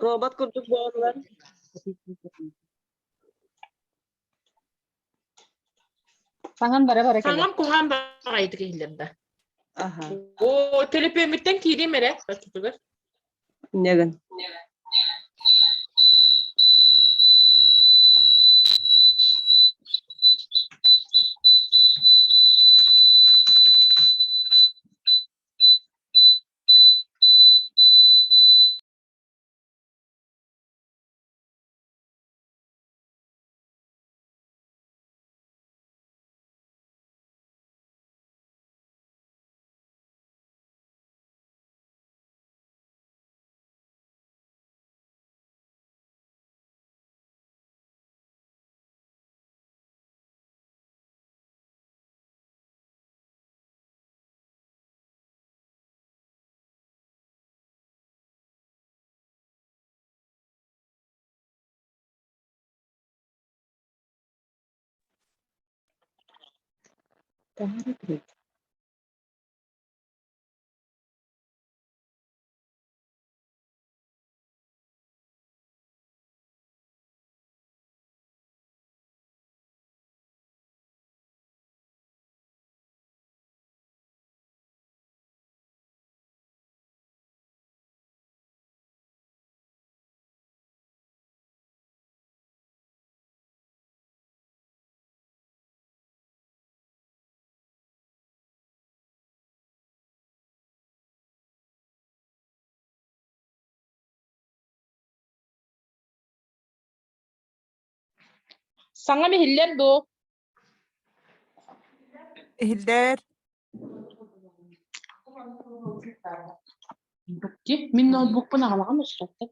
Робот курдук буоллар. Саҥан бара-бара кэлэр. Саҥам куһаан баҕайытык иһиллэр да. Аха. Оо, төлөпүөммүттэн киириим эрэ оччотугар. Инньэ гын. Саҥам иһиллэр дуо? Иһиллэр. Мин ноутбукпун аҕалаҕын устаттым.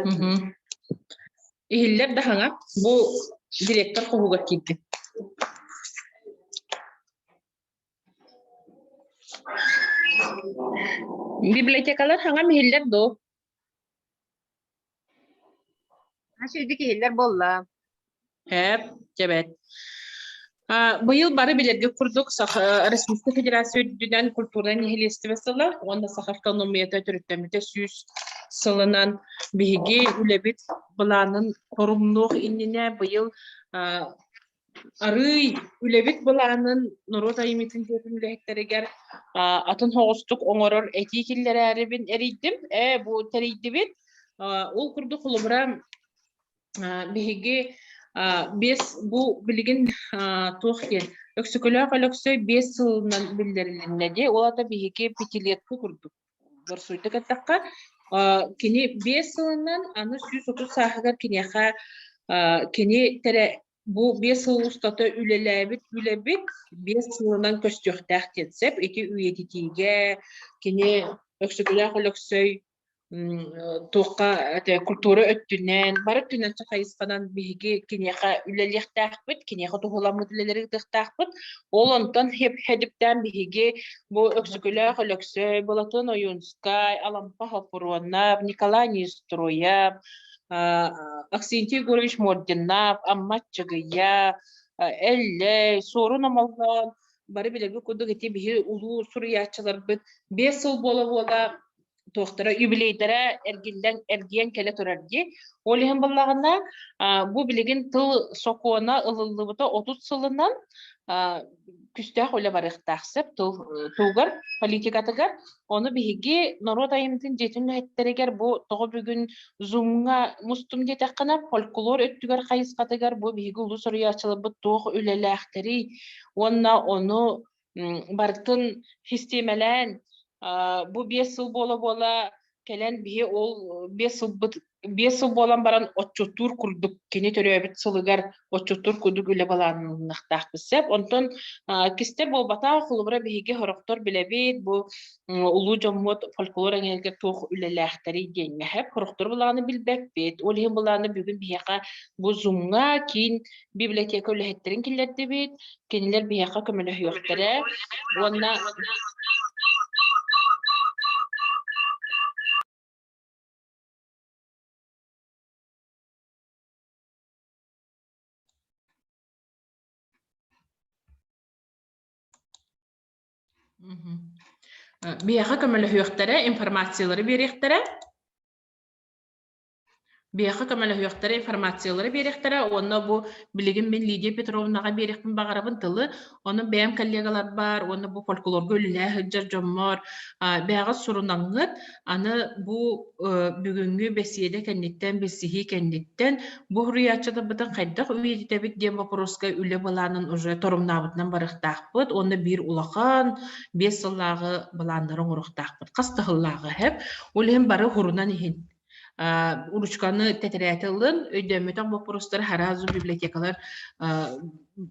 Мгм. Иһиллэр да хаҥа бу директор хоһугар киирдим. Библиотекалар хаҥам иһиллэр дуо? Үчүгүйдүк иһиллэр буолла. Эп, дьэбэт. Быйыл бары билэргэ курдук Саха Российскай Федерация үрдүнэн культурнай нэһилиэстибэ сыла уонна саха автономията төрүттэммитэ 100 сылынан биһиги үлэбит былаанын торумнуох иннинэ быйыл арыый үлэбит былаанын норуот айымньытын дьиэтин үлэһиттэригэр атын соҕустук оҥорор этии киллэрээрибин эрийдим. Ээ, бу тэрийдибит. Ол курдук холобура биһиги биэс бу билигин туох диэн Өксөкөлөөх Өлөксөй 5 сылынан биллэрилиннэ дии. Ол аата биһиги пятилетка курдук борсуйдук эттэххэ, кини 5 сылынан аны 130 сааһыгар киниэхэ кини тэрэ бу 5 сыл устата үлэлээбит үлэбит 5 сылынан көстүөхтээх диэн сөп. Ити үйэтитиигэ кини Өксөкөлөөх Өлөксөй туохха культура өттүнэн, бары өттүнэн хайысханан биһиги киниэхэ үлэлиэхтээхпит, киниэхэ туһуламмыт үлэлэри ыытыахтаахпыт. Ол онтон хэдиптээн биһиги бу Өксөкөлөөх Өлөксөй, Былатыан Ойуунскай, Алампа Хоппуруонап, Николай Неустроев, Аксентий Егорович Мординов, Амма Аччыгыйа, Эллэй, Суорун Омоллоон бары билэрбит курдук ити биһи улуу суруйааччыларбыт 5 сыл буола-буола туохтара юбилейдара эргиллэн эргийэн кэлэ турар дии. Ол иһин буоллаҕына бу билигин тыл сокуона ылыллыбыта 30 сылынан күстээх үлэ барыахтаах сөп тыл тугар политикатыгар. Ону биһиги норуот айымньытын дьиэтин үлэһиттэригэр бу тоҕо бүгүн зумҥа мустум диэтэххинэ фольклор өттүгэр хайысхатыгар бу биһиги улуу суруйааччыларбыт туох үлэлээхтэрий уонна ону барытын систиэмэлээн бу 5 сыл буола-буола. Кэлэн биһи ол 5 сылбыт 5 сыл буолан баран отчуттуур курдук кини төрөөбүт сылыгар отчуттуур курдук үлэ былаанныахтаахпыт сөп. Онтон кистэр буолбатах, холобура биһиги сорохтор билэбит бу улуу дьоммут фольклор эҥэлгэ туох үлэлээхтэрий диэҥҥэ сөп. Сорохтор былааны билбэппит. Ол иһин былааны бүгүн биһиэхэ бу Zoom-ҥа киин библиотека үлэһиттэрин киллэрдибит. Кинилэр биһиэхэ көмөлөһүөхтэрэ уонна Биһиэхэ көмөлөһүөхтэрэ, информациялары биэриэхтэрэ. Биһиэхэ көмөлөһүөхтэрэ, информациялары биэриэхтэрэ уонна бу билигин мин Лидия Петровнаҕа биэриэхпин баҕарабын тылы. Ону бэйэм коллегаларбар уонна бу фольклорга үлэлэһэ сылдьар дьоммор бэйэҕит сурунаҥҥыт аны бу бүгүҥҥү бэсиэдэ кэнниттэн, билсиһии кэнниттэн бу суруйааччыларбытын хайдах үйэтитэбит диэн боппуруоска үлэ былаанын уже торумнаабытынан барыахтаахпыт уонна биир улахан 5 сыллааҕы былааннары оҥоруохтаахпыт. Хас да сыллааҕы һэп. Ол иһин бары хурунан иһин ручканы тэтэрээти ылын, өйдөммөтөх боппуруостары сразу библиотекалар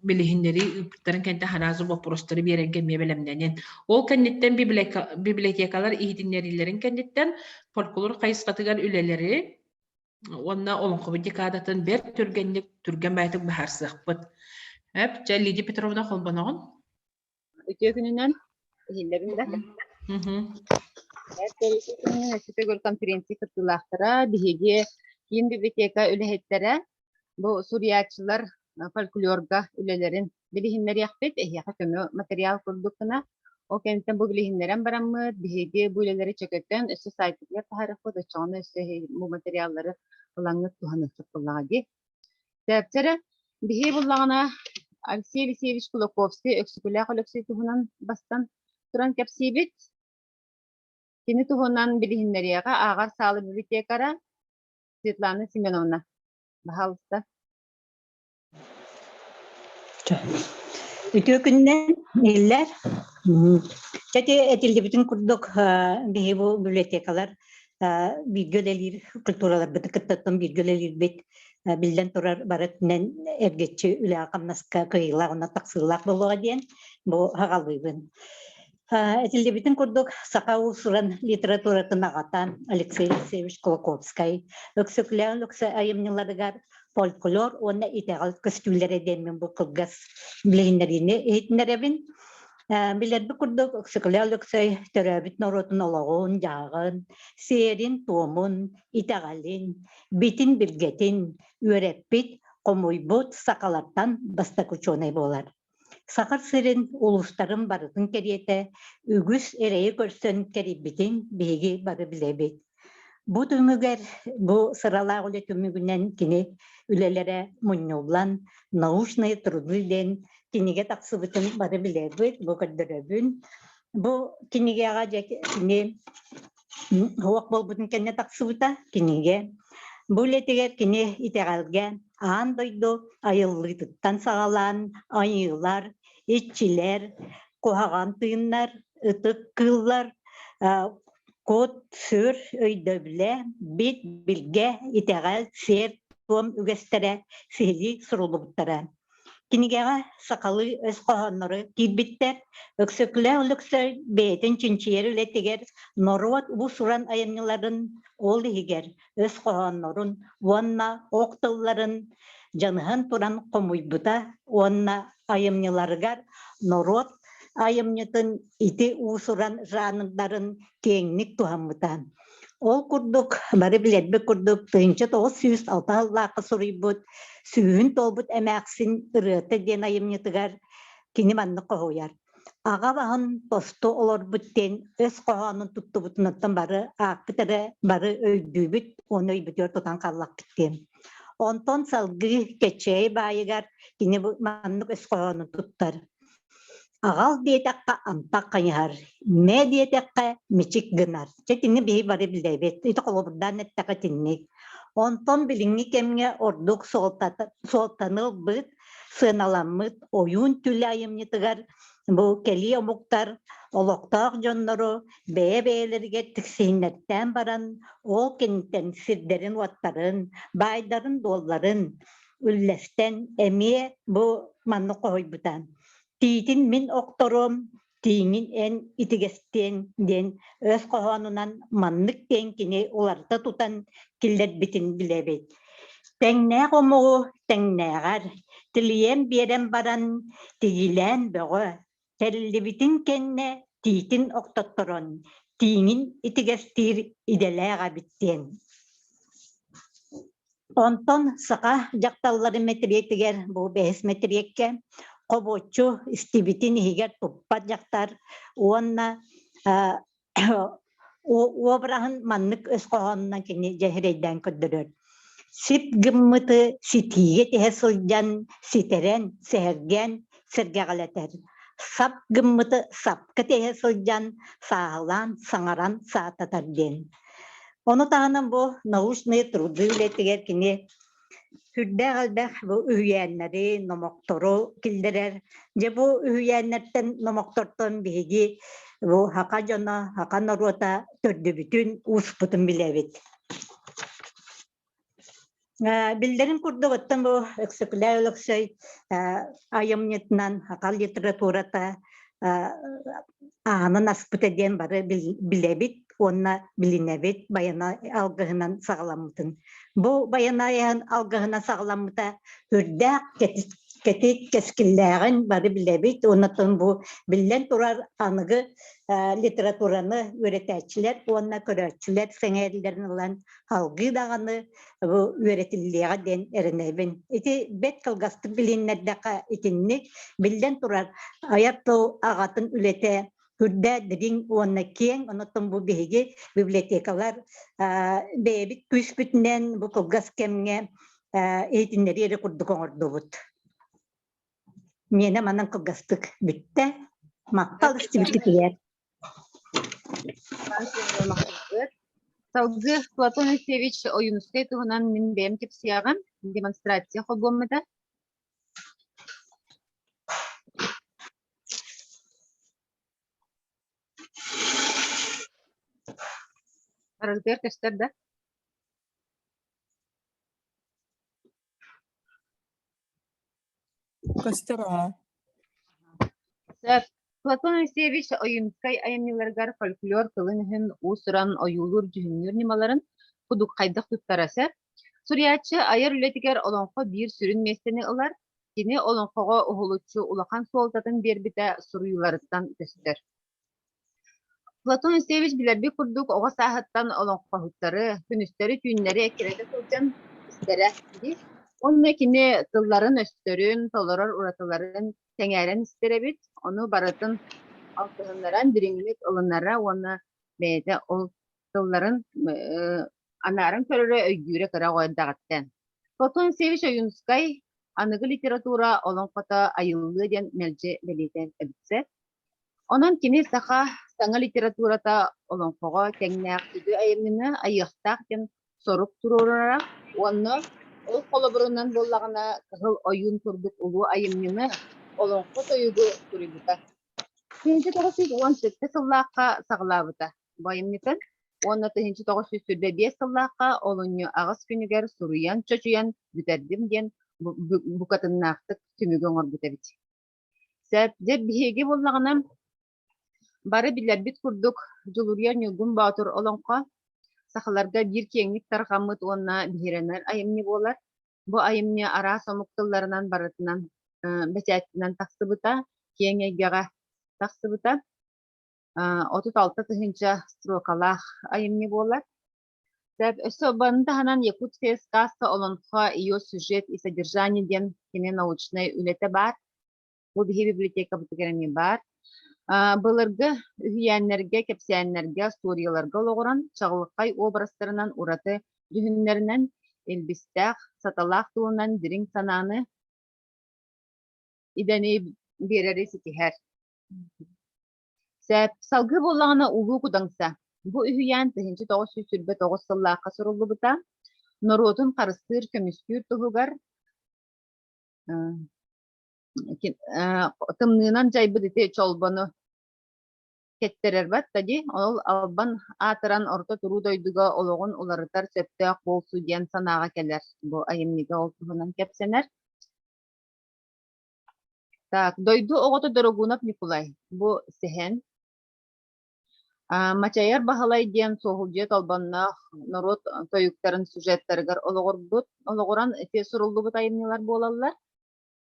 билиһиннэрии ыыппыттарын кэннэ сразу боппуруостары биэрэргэ эмиэ бэлэмнэнин. Ол кэнниттэн библиотекалар иһитиннэриилэрин кэнниттэн фольклор хайысхатыгар үлэлэри уонна олоҥхобут декадатын бэрт түргэнник түргэн баайытык быһаарсыахпыт. Эп, чэ, Лидия Петровна холбоноҕун? Үтүө күнүнэн иһиллэбин да. Өссө төгүл конференция кыттыылаахтара, биһиги киин библиотека үлэһиттэрэ бу суруйааччылар фольклорга үлэлэрин билиһиннэриэхпит, эһиэхэ көмө материал курдук гына. Ол кэнниттэн бу билиһиннэрэн бараммыт, биһиги бу үлэлэри чөкөтөн өссө сайтпытыгар таһаарыахпыт, оччоҕуна өссө бу материаллары ылаҥҥыт туһаныаххыт буоллаҕа дии. Тэптэрэ биһи буллаҕына Алексей Алексеевич Кулаковскай Өксөкүлээх Өлөксөй туһунан бастан туран кэпсиибит. Кини туһунан билиһиннэриэҕэ ааҕар саала библиотекара Светлана Семеновна. Баһаалыста. Үтүө күннэн иһиллэр. Эти этиллибитин курдук биһи бу библиотекалар бииргэ үлэлиир культураларбытын кыттаттан бииргэ үлэлиирбит биллэн турар бары өттүнэн эргиччи үлэҕэ-хамнаска кыайыылаах уонна тахсыылаах буолуоҕа диэн бу аҕалыыбын. Этиллибитин курдук, саха уус-уран литературатын аҕата Алексей Алексеевич Кулаковскай Өксөкүлээх Өлөксөй айымньыларыгар фольклор уонна итэҕэл көстүүлэрэ диэммин бу кылгас билиһиннэриини иһитиннэрэбин. Билэрбит курдук, Өксөкүлээх Өлөксөй төрөөбүт норуотун олоҕун-дьаһаҕын, сиэрин-туомун, итэҕэлин, битин-билгэтин үөрэппит, хомуйбут сахалартан бастакы учуонай буолар. Саха сирин улуустарын барытын кэриэтэ үгүс эрэйи көрсөн кэрийбитин биһиги бары билэбит. Бу түмүгэр, бу сыралаах үлэ түмүгүнэн кини үлэлэрэ мунньуллан «Научные труды» диэн кинигэ тахсыбытын бары билэбит, бу көрдөрөбүн. Бу кинигэҕэ дьэ кини суох буолбутун кэннэ тахсыбыта кинигэ. Бу үлэтигэр кини итэҕэлгэ аан дойду айыллыытыттан саҕалаан айыылар, иччилэр, куһаҕан тыыннар, ытык кыыллар, кут-сүр өйдөбүлэ, бит, билгэ, итэҕэл, сиэр-туом үгэстэрэ сиһилии суруллубуттара. Кинигэҕэ сахалыы өс хоһооннору киирбиттэр. Өксөкүлээх Өлөксөй бэйэтин чинчийэр үлэтигэр норуот уус-уран айымньыларын, ол иһигэр өс хоһооннорун уонна ох тылларын дьаныһан туран хомуйбута уонна айымньыларыгар норуот айымньытын ити уус-уран жанрдарын киэҥник туһаммыта. Ол курдук, бары билэрбит курдук, 1906 сыллаахха суруйбут «Сүүһүн туолбут эмээхсин ырыата» диэн айымньытыгар кини маннык хоһуйар: «Аҕа баһын тосту олорбут» диэн өс хоһоонун туттубутунаттан бары аахпыт эрэ бары өйдүүбүт уонна өйбүтүгэр тутан хааллахпыт диэн. Онтон салгыы Кэчээй баайыгар кини маннык өс хоһоонун туттар: Аҕал диэтэххэ антах хайыһар, мэ диэтэххэ мичик гынар. Чэ итини биһи бары билэбит. Ити холобурдаан эттэххэ итинник. Онтон билиҥҥи кэмҥэ ордук суолтаны ылбыт сыаналаммыт Ойуун түүлэ айымньытыгар бу кэлии омуктар олохтоох дьоннору бэйэ-бэйэлэригэр тиксиһиннэртээн баран, ол кэнниттэн сирдэрин-уоттарын, баайдарын-дуолларын үллэстэн эмиэ бу маннык хоһуйбута. Тиитин мин охторуом, тииҥин эн итигэстиэҥ диэн өс хоһоонунан маннык диэн кини уларыта тутан киллэрбитин билэбит. Тэҥнээх омугу тэҥнээҕэр, тилийэн биэрэн баран тигилээн бөҕө, тэриллибитин кэннэ тиитин охтотторон, тииҥин итигэстиир идэлээх эбит диэн. Онтон саха дьахталларын мэтириэтигэр бу бэһис мэтириэккэ хобуоччу истибитин иһигэр туппат дьахтар уонна уобараһын маннык өс хоһоонунан кини дьэһирэйдээн көрдөрөр. Сип гыммыты ситиигэ тиһэ сылдьан ситэрэн, сэһэргээн сэргэҕэлэтэр. Сап гыммыты сапка тиһэ сылдьан сааһылаан, саҥаран саататар диэн. Ону таһынан бу научные труды үлэтигэр кини сүрдээх элбэх бу үһүйээннэри, номохтору киллэрэр. Дьэ бу үһүйээннэртэн, номохтортон биһиги бу саха дьоно, саха норуота төрдүбүтүн, ууспутун билэбит. Биллэрин курдук, оттон бу Өксөкүлээх Өлөксөй айымньытынан саха литературата аанын аспыта диэн бары билэбит уонна билинэбит Байанай алгыһынан саҕаламмытын. Бу Байанай алгыһынан саҕаламмыта үрдээх кэтит кэскиллээҕин бары билэбит уонна бу биллэн турар аныгы литератураны үөрэтээччилэр уонна көрөөччүлэр сэҥээриилэрин ылан салгыы даҕаны бу үөрэтиллиэҕэ диэн эрэнэбин. Ити бэрт кылгастык билиннэрдэххэ итинник биллэн турар айар тыл аҕатын үлэтэ үрдэ дириҥ уонна киэҥ, онон бу биһиги библиотекалар бэйэбит күүспүтүнэн бу кылгас кэмҥэ иһитиннэрии эрэ курдук оҥордубут. Миэнэ манан кылгастык бүттэ. Махтал истибиккитигэр. Салгыы Платон Алексеевич Ойуунускай туһунан мин бэйэм кэпсиэҕим, демонстрация холбуоммута. Барылытыгар көстөр да? Көстөр аа. Сөп. Платон Алексеевич Ойуунускай айымньыларыгар фольклор тылын-өһүн уус-уран ойуулуур-дьүһүннүүр ньымаларын кудук хайдах туттара сөп. Суруйааччы айар үлэтигэр олоҥхо биир сүрүн миэстэни ылар. Кини олоҥхоҕо уһулуччу улахан суолтатын биэрбитэ суруйууларыттан көстөр. Платон Алексеевич билэрбит курдук оҕо сааһыттан олоҥхоһуттары, күнүстэри-түүннэри эккирэтэ сылдьан истэрэ дии. Уонна кини тылларын-өстөрүн, толорор уратыларын сэҥээрэн истэр эбит. Ону барытын алтыһыннаран дириҥник ылынара уонна бэйэтэ ол тылларын анааран көрөрө, өйдүүрэ кыра оҕо эрдэҕиттэн. Платон Алексеевич Ойуунускай аныгы литература олоҥхото айыллыа диэн мэлдьи бэлиэтээн эбитсэ. Онон кини саха саҥа литературата олоҥхоҕо тэҥнээх сүдү айымньыны айыахтаах диэн сорук туруорара уонна ол холобурунан буоллаҕына Кыһыл Ойуун курдук улуу айымньыны, олоҥхо тойугу суруйбута. 1917 сыллаахха саҕалаабыта бу айымньытын уонна 1925 сыллаахха олунньу аҕыс күнүгэр суруйан чочуйан бүтэрдим диэн букатыннаахтык түмүгү оҥорбут эбит. Сөп. Дьэ, биһиги буоллаҕына бары билэрбит курдук Дьулуруйар Ньургун Боотур олоҥхо сахаларга биир киэҥник тарҕаммыт уонна биһирэнэр айымньы буолар. Бу айымньы араас омук тылларынан барытынан бэчээттэнэн тахсыбыта, киэҥ эйгэҕэ тахсыбыта. 36 тыһыынча строкалаах айымньы буолар. Сөп. Өссө маны таһынан «Якутская сказка олонхо ее сюжет и содержание» диэн кини научнай үлэтэ баар. Бу биһи библиотекабытыгар эмиэ баар. Былыргы үһүйээннэргэ, кэпсээннэргэ, остуоруйаларга олоҕуран, чаҕылхай образтарынан ураты дьүһүннэринэн, илбистээх, саталаах тылынан дириҥ санааны идэни биэрэри ситиһэр. Сөп. Салгыы буоллаҕына Улуу Кудаҥса. Бу үһүйээн 1929 сыллаахха суруллубута. Норуотун харыстыыр, көмүскүүр туһугар Тымныынан дьайбыт ити чолбону кэттэрэр батта дии, ол албан аатыран орто туруу дойдуга олоҕун уларытар сөптөөх буолсу диэн санааҕа кэлэр. Бу айымньыга ол туһунан кэпсэнэр. Так, дойду оҕото Дорогунов Ньукулай. Бу сэһэн. Мачайар Баһылай диэн Суоһулдьуйа Толбонноох норуот тойуктарын сюжеттарыгар олоҕурбут, олоҕуран ити суруллубут айымньылар буолаллар.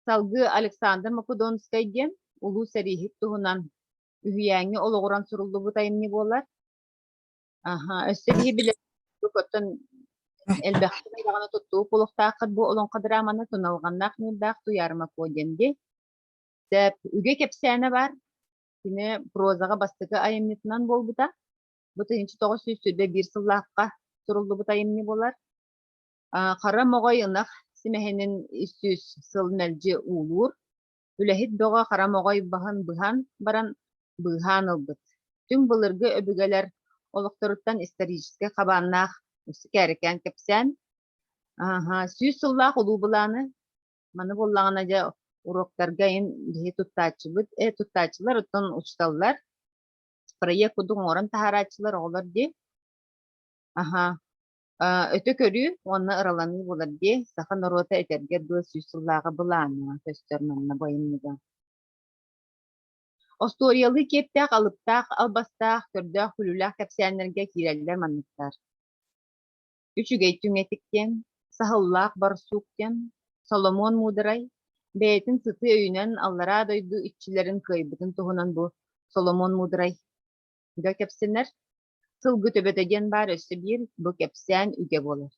Салгыы Александр Македонскай диэн улуу сэрииһит туһунан үһүйээҥҥэ олоҕуран суруллубут айымньы буолар. Аха, өссө киһи билэр оттон элбэхтик даҕаны туттуу кулуктааххыт бу олоҥхо драманы туналҕаннаах ньуурдаах Туйаарыма Куо диэн дии. Сөп, үгэ кэпсээнэ баар. Кини прозаҕа бастакы айымньытынан буолбута. Бу 1921 сыллаахха суруллубут айымньы буолар. Хара моҕой ынах симэһинин 300 сыл мэлдьи уулуур. Үлэһит бөҕө хара моҕой баһын быһан баран быыһаан ылбыт. Түҥ былыргы өбүгэлэр олохторуттан историческай хабааннаах кээрикээн кэпсээн. 100 сыллаах улуу былааны маны буоллаҕына дьэ уруоктарга ин биһи туттааччыбыт, туттааччылар оттон учууталлар проект курдук оҥорон таһаарааччылар оҕолор дии. Аха. Өтө көрүү уонна ыраланыы буолар дии, саха норуота этэргэ дылы 100 сыллааҕы былаана көстөр манна бу айымньыга. Остуоруйалыы киэптээх, алыптаах, албастаах, көрдөөх күлүүлээх кэпсээннэргэ киирэллэр манныктар. Үчүгэй түҥэтик диэн, саһыллаах барсук диэн, Соломон муударай, бэйэтин сытыы өйүнэн аллараа дойду иччилэрин кыайбытын туһунан бу Соломон муударай га кэпсэнэр. Сылгы төбөтө диэн баар өссө биир бу кэпсээн үгэ буолар.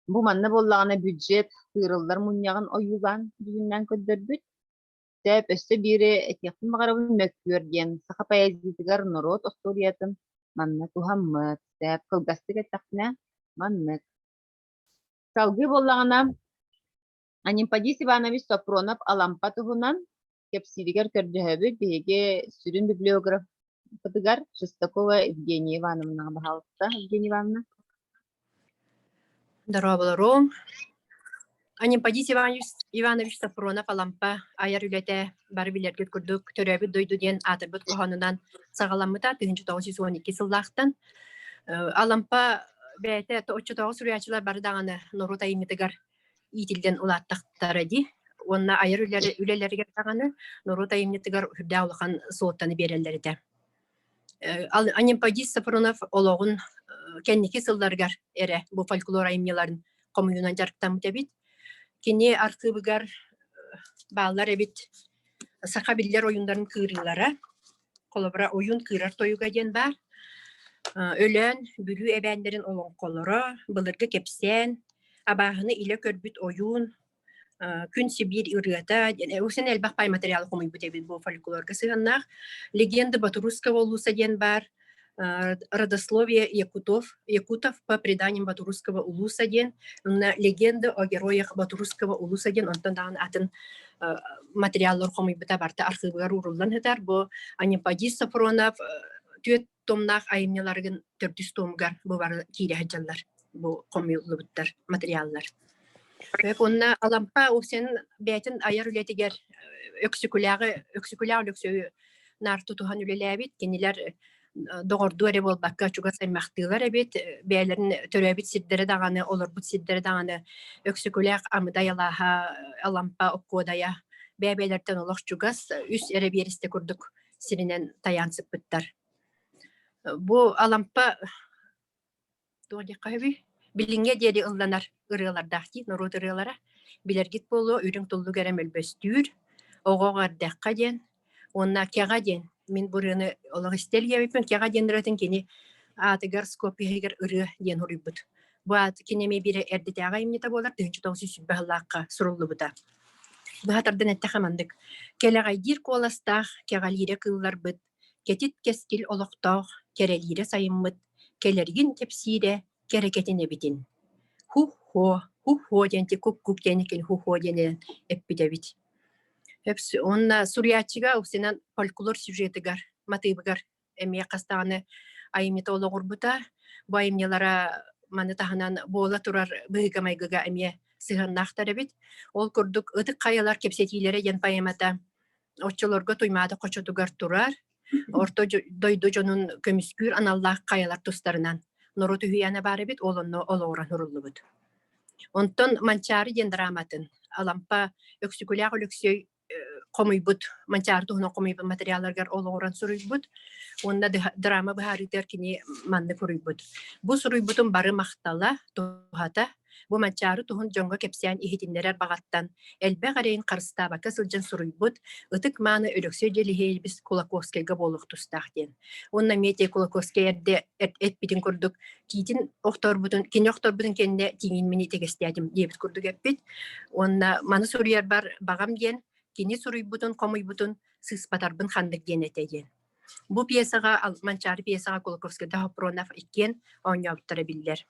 Бу манна буоллаҕына бюджет тыырыллар мунньаҕын ойуулаан дьүһүннээн көрдөрбүт. Сөп, өссө биири этиэхпин баҕарабын мөккүөр диэн саха поэзиятыгар норуот остуоруйатын манна туһаммыт. Сөп, кылгастык эттэхпинэ маннык. Салгыы буоллаҕына Анемподист Иванович Сопронов Алампа туһунан кэпсииригэр көрдөһөбүт. Биһиги сүрүн библиографпытыгар Шестакова Евгения Ивановнаҕа баһаалыста. Евгения Ивановна. Дорооболоруҥ. Анемподист Иванович, Иванович Сафронов Алампа айар үлэтэ бары билэргит курдук төрөөбүт дойду диэн аатырбыт хоһоонунан саҕаламмыта 1912 сыллаахтан. Алампа бэйэтэ оччотооҕу суруйааччылар бары даҕаны норуот айымньытыгар иитиллэн улааттахтара дии. Уонна айар үлэлэригэр даҕаны норуот айымньытыгар үрдээх улахан суолтаны биэрэллэр этэ. Анемподист Сафронов олоҕун кэнники сылларыгар эрэ бу фольклор айымньыларын хомуйуунан дьарыктаммыт эбит. Кини архыыбыгар бааллар эбит саха биллэр ойууннарын кыырыылара. Холобура, ойуун кыырар тойуга диэн баар. Өлөөн, Бүлүү эбээннэрин олоҥхолоро, былыргы кэпсээн, абааһыны илэ көрбүт ойуун, Күн Сибиир ырыата диэн үксүн элбэх пай материалы хомуйбут эбит бу фольклорга сыһыаннаах. Легенда Батурусского улуса диэн баар. Родословие якутов, якутов по преданиям Батурусского улуса диэн. Легенда о героях Батурусского улуса диэн онтон даҕаны атын материаллар хомуйбута барыта архыыбыгар ууруллан сытар. Бу Анемподист Сафронов түөрт томнаах айымньыларыгын төрдүс томугар бу бары киирэ сылдьаллар бу хомуйуллубуттар материаллар. Уонна Алампа Усен бэйэтин айар үлэтигэр Өксүкүлээҕи Өксүкүлээх Өлөксөйү наар тутуһан үлэлээбит. Кинилэр доҕордуу эрэ буолбакка чугас аймахтыылар эбит. Бэйэлэрин төрөөбүт сирдэрэ даҕаны, олорбут сирдэрэ даҕаны Өксүкүлээх Амыдай алааһа, Алампа Оккуодайа бэйэ-бэйэлэртэн олох чугас үс эрэ биэристэ курдук сиринэн тайаан сыппыттар. Бу Алампа туох диэххэ сөбүй? Билиҥҥэ диэри ылланар ырыалардаах дии, норуот ырыалара. Билэргит буолуо, үрүҥ туллук эрэ мөлбөстүүр, оҕо эрдэххэ диэн уонна кэҕэ диэн. Мин бу ырыаны олох истэ илигэбиппин. Кэҕэ диэн ырыатын кини аатыгар Скопье ырыа диэн суруйбут. Бу аат кини эмиэ биир эрдэтээҕи айымньыта буолар, 1920 сыллаахха суруллубута. Быһа тардан эттэххэ маннык: Кэлэҕэйдиир куоластаах, кэҕэлиирэ кыылларбыт, кэтит кэскил олохтоох, кэрэлиирэ сайыммыт, кэлэргин кэпсиирэ кэрэкэтин эбитин. Ху-хо, ху-хо диэн кук-кук диэн кини ху-хо диэнинэн эппит эбит. Уонна суруйааччыга уксинан фольклор сюжетыгар, матыыбыгар эмиэ хас даҕаны айымньыта олоҕурбута. Бу айымньылара маны таһынан буола турар быһыыга-майгыга эмиэ сыһыаннаахтар эбит. Ол курдук Ытык хайалар кэпсэтиилэрэ диэн поэмата оччолорго Туймаада хочотугар турар, орто дойду дьонун көмүскүүр аналлаах хайалар тустарынан норуот үһүйээнэ баар эбит, ол онно олоҕуран суруллубут. Онтон Манчаары диэн драматын Алампа Өксөкүлээх Өлөксөй хомуйбут Манчаары туһунан хомуйбут материалларыгар олоҕуран суруйбут уонна драма быһаарыытыгар кини маннык суруйбут. Бу суруйбутум бары махтала, туһата бу Манчаары туһун дьоҥҥо кэпсээн иһитиннэрэр баҕаттан элбэх эрэйин харыстаабакка сылдьан суруйбут ытык-мааны Өлөксөй Дьэлиһиэйэбис Кулаковскайга буолуох тустаах диэн. Уонна эмиэ Кулаковскай эрдэ эппитин курдук киитин охторбутун, кини охторбутун кэннэ тииҥин мин итэгэстээтим диэбит курдук эппит. Уонна маны суруйарбар баҕам диэн кини суруйбутун, хомуйбутун сыыспатарбын ханнык диэн этэ диэн. Бу пьесаҕа Манчаары пьесаҕа Кулаковскайда Хопронов иккиэн оонньообуттара биллэр.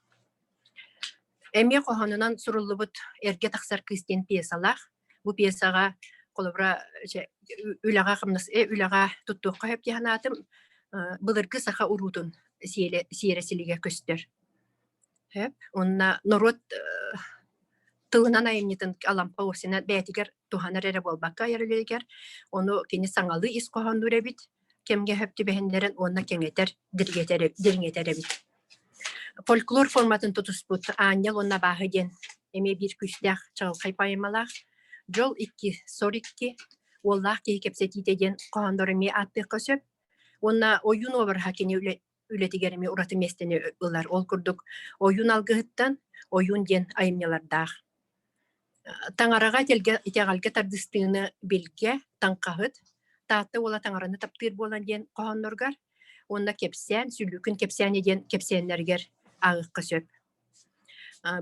Эмиэ хоһоонунан суруллубут «Эргэ тахсар кыыс» диэн пьесалаах. Бу пьесаҕа холобура үлэҕэ хамнас үлэҕэ туттуохха сөп дии санаатым. Былыргы саха уруутун сиэрэ силигэ көстөр. Сөп. Уонна норуот тылынан айымньытын Алампа Осина бэйэтигэр туһанар эрэ буолбакка айар үлэтигэр ону кини саҥалыы ис хоһооннуур эбит, кэмгэ сөп түбэһиннэрэн уонна кэҥэтэр, дириҥэтэр эбит. Фольклор форматын тутуспут «Аанньал уонна абааһы» диэн эмиэ биир күүстээх чаҕылхай поэмалаах, «Дьол икки, сор икки», «Уоллаах киһи кэпсэтиитэ» диэн хоһооннору эмиэ ааттыахха сөп. Уонна ойуун уобараһа кини үлэтигэр эмиэ ураты миэстэни ылар. Ол курдук «Ойуун алгыһыттан», «Ойуун» диэн айымньылардаах. Таҥараҕа итэҕэлгэ тардыстыыны билгэ, таҥхаһыт, Таатта уола таҥараны таптыыр буолан диэн хоһоонноругар уонна кэпсээн, сүллүүкүн кэпсээнэ диэн кэпсээннэригэр ааҕыахха сөп.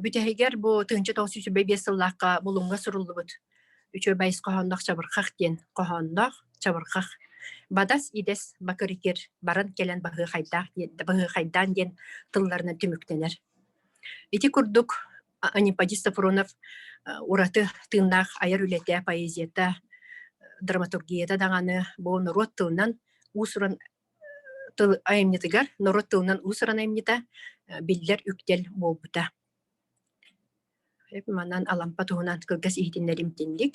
Бүтэһигэр бу 1925 сыллаахха Булуҥҥа суруллубут үчүгэй хоһоонноох Чабырҕах диэн хоһоонноох Чабырҕах Бадас идэс бакырыкер баран кэлэн баһыахайдаах диэн баһыахайдаан диэн тылларынан түмүктэнэр. Ити курдук Анипадий Софронов ураты тыыннаах айар үлэтэ, поэзията, драматургията даҕаны бу норуот тылынан уус-уран тыл айымньытыгар норуот тылынан уус-уран айымньыта биллэр үктэл буолбута. Манан Алампа туһунан кылгас иһитиннэрим итинник.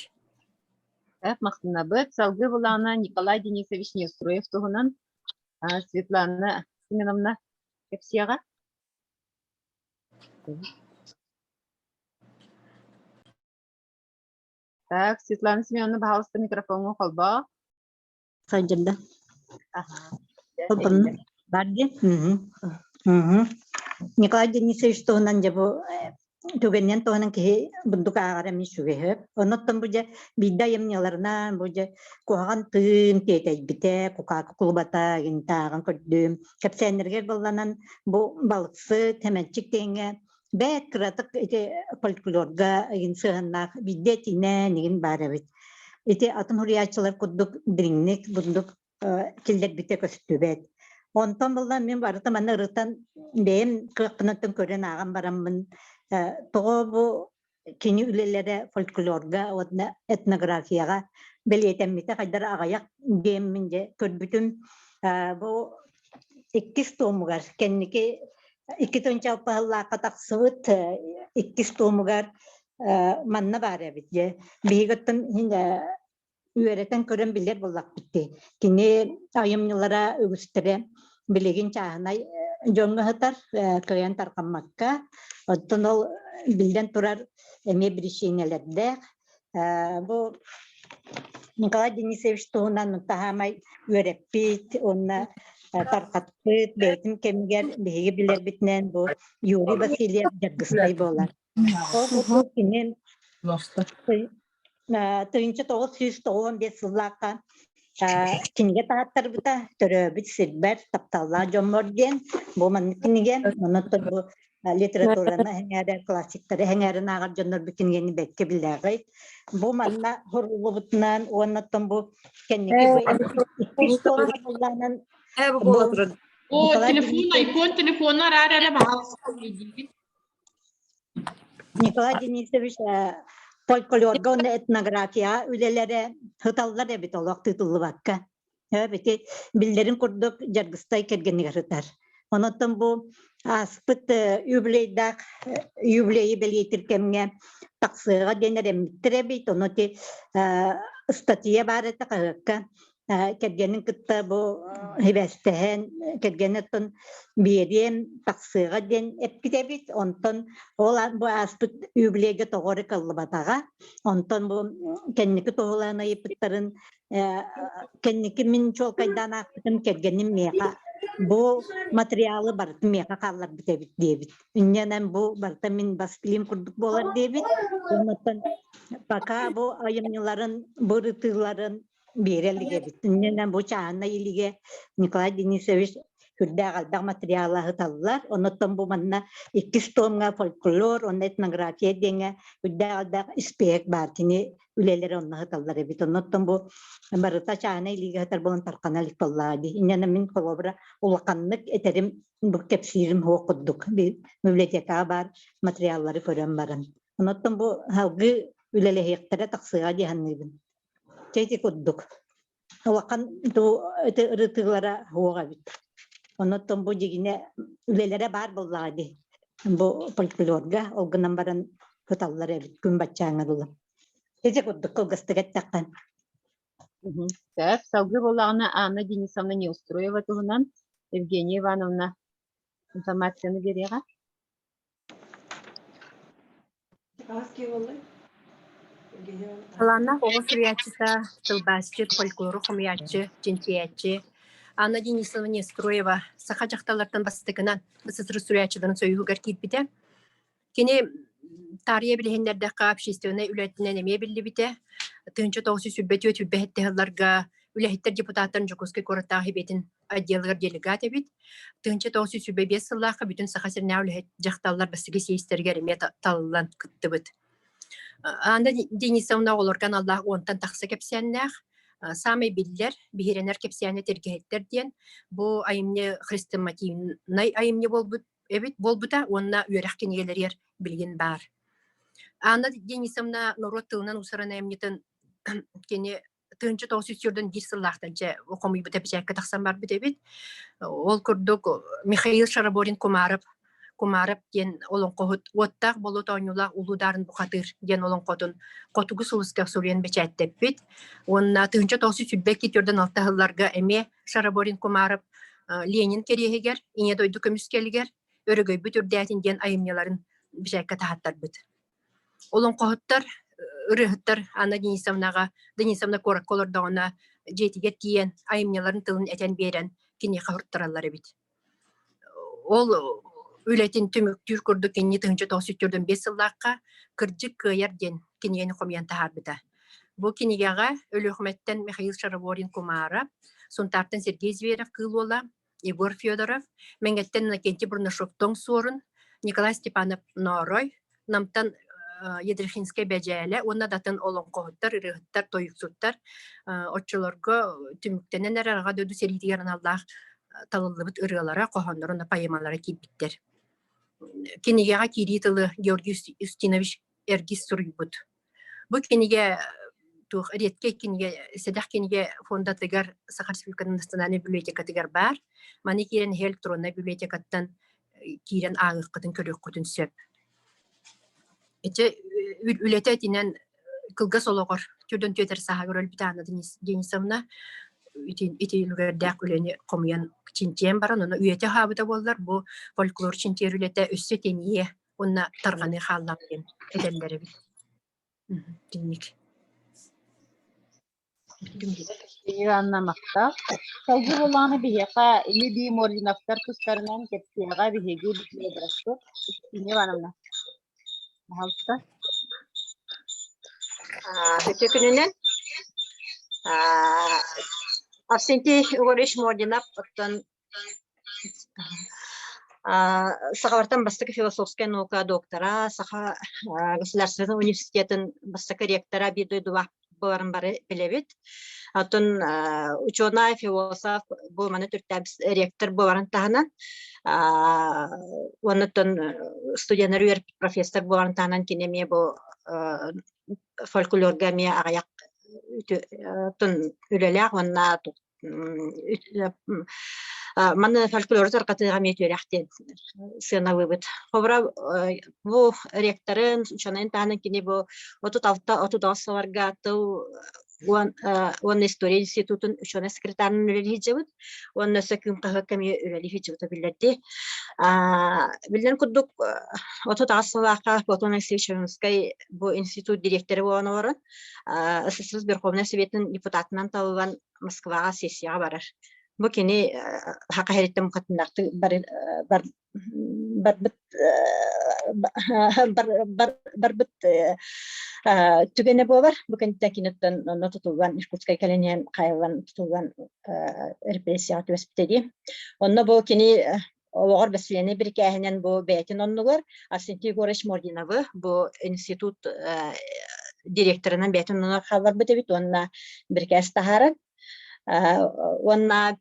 Махтанабыт. Салгыы былаана Николай Денисович Неустроев туһунан Светлана Семеновна кэпсиэҕэ. Так, Светлана Семеновна, пожалуйста, микрофоҥҥа холбоо. Сылдьырда. Аха. Холбонно. Бар дии. Мгм. Николай Денисович туһунан дьэ бу түгэнинэн туһунан киһи бурдук ааҕар эмиэ үчүгэй сөп. Оннуттан бу дьэ биирдэ айымньыларынан бу дьэ куһаҕан тыын тиэтэйбитэ, кукаакы кулубата гинтааҕын көрдүм. Кэпсээннэригэр былланан бу балыксыт, хэмэнчик диэҥҥэ бэт кыратык ити фольклорга игин сыһыаннаах биирдэ этинэн игин баар эбит. Ити атын суруйааччылар курдук дириҥник бурдук киллэрбитэ көстүбэт. Онтон булла мин барыта манна ырытан бэйэм кыахпынаттан көрөн ааҕан бараммын тоҕо бу кини үлэлэрэ фольклорга уонна этнографияҕа бэлиэтэммитэ хайдар аҕыйах диэммин дьэ көрбүтүм. Бу иккис туомугар кэнники 2 сыллаахха тахсыбыт иккис туомугар манна баар эбит дьэ биһиги оттон үөрэтэн көрөн билэр буоллахпыт дии. Кини айымньылара үгүстэрэ билигин чааһынай дьоҥҥо сытар, кыайан тарҕаммакка. Оттон ол биллэн турар эмиэ биричиинэлэрдээх. Бу Николай Денисович туһунан таһаамай үөрэппит уонна тарҕаппыт бэйэтин кэмигэр биһиги билэрбитинэн бу Юрий Васильев Дьаргыстай буолар. Ол курдук кини 1995 сыллаахха кинигэ таһааттарбыта төрөөбүт сирбэр тапталлаах дьоммор диэн бу маннык кинигэ онон бу литератураны эҥээрэ классиктары эҥээрин ааҕар дьоннор бу кинигэни бэккэ билээҕит бу манна суруллубутунан уонна оттон бу кэнники бу иккис туомар буллаанан бу О, Николай телефон, Денисович айфон телефону араар эрэ баһаалыста диибин. Николай Денисович фольклорга уонна этнографияҕа үлэлэрэ сыталлар эбит олох тыытыллыбакка. Ити биллэрин курдук Дьаргыстай кэргэнигэр сытар. Онон бу ааспыт юбилейдаах юбилейи бэлиэтир кэмҥэ тахсыаҕа диэн эрэммиттэр эбит. Ону ити ыстатыйа баар этэ хаһыакка кэргэнин кытта бу сибээстэһэн кэргэнэ оттон биэриэм тахсыаҕа диэн эппит эбит. Онтон ол бу ааспыт юбилейга тоҕо эрэ кыллыбатаҕа. Онтон бу кэнники туһулаан ыйыппыттарын кэнники мин чуолкайдаан аахпытым кэргэним миэхэ бу материалы барытын миэхэ хаалларбыт эбит диэбит. Инньэнэн бу барыта мин бас билиим курдук буолар диэбит. Оннуттан пока бу айымньыларын, бу ырытыыларын биэрэ илик эбит. Инньэнэн бу чааһынай илигэ Николай Денисович сүрдээх элбэх материалы аһыталлар. Оннуттан бу манна иккис томҥа фольклор уонна этнография диэҥҥэ сүрдээх элбэх испиэһэк баар. Кини үлэлэри онно аһыталлар эбит. Оннуттан бу барыта чааһынай илиигэ аһытар буолан тархана илик буоллаҕа дии. Инньэнэн мин холобура улаханнык этэрим бу кэпсиирим суох курдук. Библиотекаҕа баар материаллары көрөн баран. Оннуттан бу салгыы үлэлэһиэхтэрэ тахсыаҕа дии саныыбын. Чэ ити курдук. Улахан туу ити ырытыылара суох эбит. Оннуттан бу дьигинэ үлэлэрэ баар буоллаҕа дии. Бу фольклорга ол гынан баран кыталлар эбит күн баччааҥҥа дылы. Ити курдук кылгастык эттэххэ. Сөп. Салгыы буоллаҕына Анна Денисовна Неустроева туһунан Евгения Ивановна информацияны биэриэҕэ. Талааннаах оҕо суруйааччыта, тылбаасчыт, фольклору хомуйааччы, чинчийээччи Анна Денисовна Нестроева саха дьахталлартан бастакынан СССР суруйааччыларын союһугар киирбитэ. Кини таарыйа билиһиннэрдэххэ общественнай үлэтинэн эмиэ биллибитэ. 1924 сылларга үлэһиттэр депутаттарын Дьокуускай куораттааҕы Сэбиэтин отделыгар делегат эбит. 1925 сыллаахха бүтүн Саха сиринээҕи үлэһит дьахталлар бастакы съезтэригэр эмиэ талыллан кыттыбыт. Анна Денисовна оҕолорго аналлаах уонтан тахса кэпсээннээх. Саамай биллэр, биһирэнэр кэпсээнэ Тиргэһиттэр диэн бу айымньы хрестоматийнай айымньы буолбут эбит буолбута уонна үөрэх кинигэлэригэр билигин баар. Анна Денисовна норуот тылынан уусуран айымньытын кини 1991 сыллаахтан дьэ хомуйбута бэчээккэ тахсан барбыт эбит. Ол курдук Михаил Шараборин Кумаров Кумаров диэн олоҥхоһут уоттаах болот оонньуулаах Улуу Даарын бухатыыр диэн олоҥхотун Хотугу сулуска суруйан бэчээттэппит. Уонна 1922 сылларга эмиэ Шараборин Кумаров Ленин кэриэһигэр, Ийэ дойду көмүскэлигэр Өрөгөйбүт үрдээтин диэн айымньыларын бэчээккэ таһааттарбыт. Олоҥхоһуттар, ырыаһыттар Анна Денисовнаҕа, Денисовна куоракка олордоҕуна дьиэтигэр тиийэн айымньыларын тылын этэн биэрэн киниэхэ уһуттараллар эбит. Ол үлэтин түмүктүүр курдук кини 1945 сыллаахха «Кырдьык кыайар» диэн кинигэни хомуйан таһаарбыта. Бу кинигэҕэ Өлүөхүмэттэн Михаил Шараворин-Кумара, Сунтаартан Сергей Зверев-Кыыл Уола, Егор Федоров, Мэҥэттэн Иннокентий Бурнашов-Тоҥ Суорун, Николай Степанов-Ноорой, Намтан Ядрихинскай Бэдьээлэ уонна да атын олоҥхоһуттар, ырыаһыттар, тойуксуттар оччолорго түмүктэнэн эрэр Аҕа дойду сэриитигэр аналлаах талыллыбыт ырыалара, хоһоонноро уонна поэмалара киирбиттэр. Кинигэҕэ киирии тылы Георгий Устинович Эргис суруйбут. Бу кинигэ туох редкэй кинигэ, сэдэх кинигэ фондатыгар Саха Республикатын национальнай библиотекатыгар баар. Маны киирэн эһи электроннай библиотекаттан киирэн ааҕыаххытын, көрүөххүтүн сөп. Ити үлэтэ итинэн кылгас олоҕор түрдөн түөтэр сааһыгар өлбүт Анна Денисовна ити үлүгэрдээх үлэни хомуйан чинчийэн баран, ону үйэтэ аһаабыта буоллар, бу фольклор чинчийэр үлэтэ өссө тэнийиэ уонна тарҕаныы хааллаҕа диэн этэллэр эбит. Итинник. Анна махтал. Салгыы буоллаҕына биһиэхэ Ими-бии Мординовтар тустарынан кэпсиэҕэ биһиги библиографпыт Устинья Ивановна. Пожалуйста. Үтүө күнүнэн. Арсентий Егорович Мординов оттон Сахалартан бастакы философскай наука доктора, Саха государственнай университетын бастакы ректора биир дойдулаах буоларын бары билэбит. Оттон учуонай, философ бу маны төрүттээбит ректор буоларын таһынан уонна студеннар үөрпүт профессор буоларын таһынан кини эмиэ бу фольклорга эмиэ аҕыйах үлэлээх уонна. Маны фольклору тарҕатыыга эмиэ үөрэх диэн сыаналыыбыт. Холобура, бу ректорын, учуонайын таһынан кини бу 36-39 сылларга тыл уонна история институтун учуонай секретарынан үлэлии сылдьыбыт уонна өссө Кыым хаһыакка эмиэ үлэлии сылдьыбыта биллэрди. Биллэн курдук, 38 сыллаахха Платон Алексеевич Ойуунускай бу институт дириэктэрэ буолан олорон, СССР Верховнай Советын депутатынан талыллан Москваҕа сессияҕа барар. Бу кини саха сириттэн букатыннаахтык барбыт барбыт түгэнэ буолар. Бу кэнниттэн киниттэн онно тутуллан Иркутскай кэлэн иһэн хаайыллан тутуллан репрессияҕа түбэспитэ дии. Онно бу кини олоҕор бэсилиэнэй бирикээһинэн бу бэйэтин оннугар Арсентий Егорович Мординовы бу институт директорынан бэйэтин оннугар хаалларбыт эбит уонна бирикээс таһааран уонна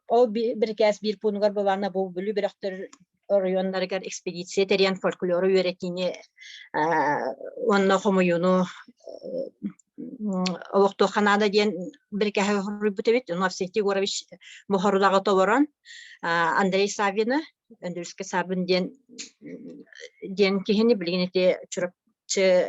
ол бирикээс биир пуунугар буолаана бу Бүлүү бөлөхтөр оройуоннарыгар экспедиция тэрийэн фольклору үөрэтиини уонна хомуйууну олохтуохха наада диэн бирикээһи хоруйбут эбит. Ону Арсентий Егорович бу хорудаҕы толорон Андрей Саввины, Өндөрүскэ Саввин диэн диэн киһини билигин ити Чурапчы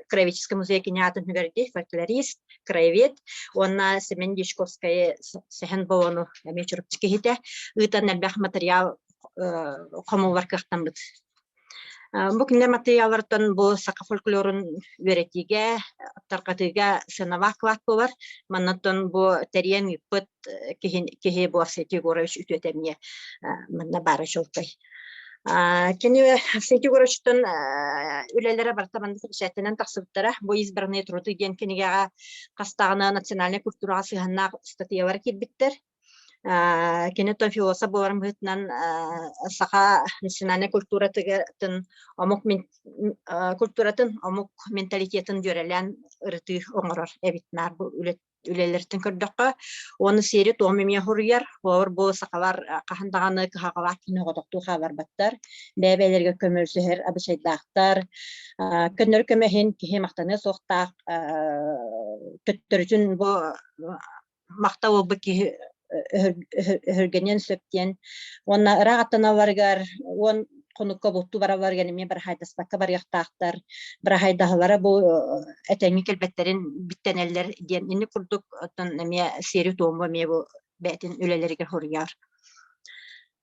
краеведческий музей кини аатын үгэрди, фольклорист, краевед уонна Семен Дьячковскайы Сэһэн Болону эмиэ Чурапчы киһитэ ыытан элбэх материал хомуллар кыахтаммыт. Бу кинилэр матырыйаалларыттан бу саха фольклорун үөрэтиигэ, тарҕатыыга сыаналаах кылаат буолар. Маннаттан бу тэрийэн ыыппыт киһи, киһи бу Арсентий Егорович үтүөтэ эмиэ манна баара чуолкай. Кини Арсентий Егоровичтан үлэлэрэ барыта манна бэчээттэнэн тахсыбыттара. Бу «Избранные труды» диэн кинигэҕэ хастаҕына национальнай культураҕа сыһыаннаах ыстатыйалар киирбиттэр. Кини оттон философ буоларын быһыытынан саха национальнай культуратын омук культуратын омук менталитетын дьүөрэлээн ырытыы оҥорор эбит наар бу үлэлэриттэн көрдөххө. Уонна сиэри-туом эмиэ хоруйар. Холобур, бу сахалар хаһан даҕаны кыһалҕалаах киһини оҕотохтуу хаалларбаттар, бэйэ-бэйэлэригэр көмөлөсүһэр абычайдаахтар. Көннөрү көмө иһин киһи махтаныа суохтаах. Төттөрүтүн бу махтал ылбыт киһи өһүргэниэн сөп диэн уонна ыраах аттаналларыгар уон хонукка бултуу баралларыгар эмиэ быраһаайдаспакка барыахтаахтар быраһаайдаһалара бу этэҥҥэ кэлбэттэрин биттэнэллэр диэн инник курдук оттон эмиэ сиэри-туому эмиэ бу бэйэтин үлэлэригэр хоруйар.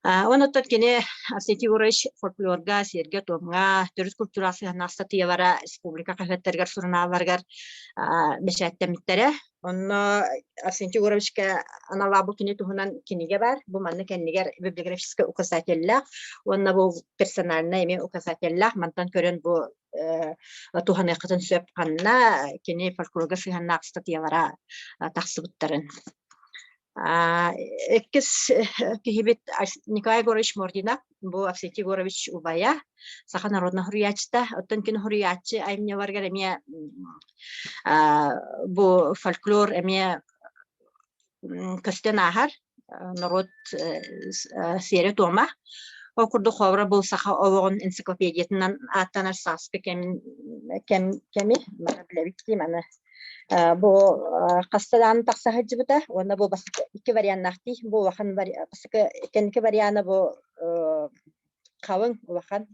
Онон кини Арсентий Егорович фольклорга, сиэргэ-туомҥа, төрүт культура сыһыаннаах ыстатыйалара республика хаһыаттарыгар, сурунаалларыгар бэчээттэммиттэрэ. Онно Арсентий Егоровичка аналаабыт кини туһунан кинигэ баар. Бу манна кэннигэр библиографическай указателлээх уонна бу персональнай эмиэ указателлээх. Мантан көрөн бу туһаныаххытын сөп ханна кини фольклорга сыһыаннаах ыстатыйалара тахсыбыттарын. Иккис киһибит Николай Егорович Мординов, бу Авсентий Егорович убайа, саха народнай суруйааччыта. Оттон кини суруйааччы айымньыларыгар эмиэ бу фольклор эмиэ көстөн ааһар, норуот сиэрэ-туома. Ол курдук холобура бу саха олоҕун энциклопедиятынан ааттанар сааскы кэм кэми билэбит дии маны Бу хаста даҕаны тахса сылдьыбыта уонна бу бастакы икки варианнаах дии. Бу улахан бастакы кэнники вариана бу халыҥ улахан.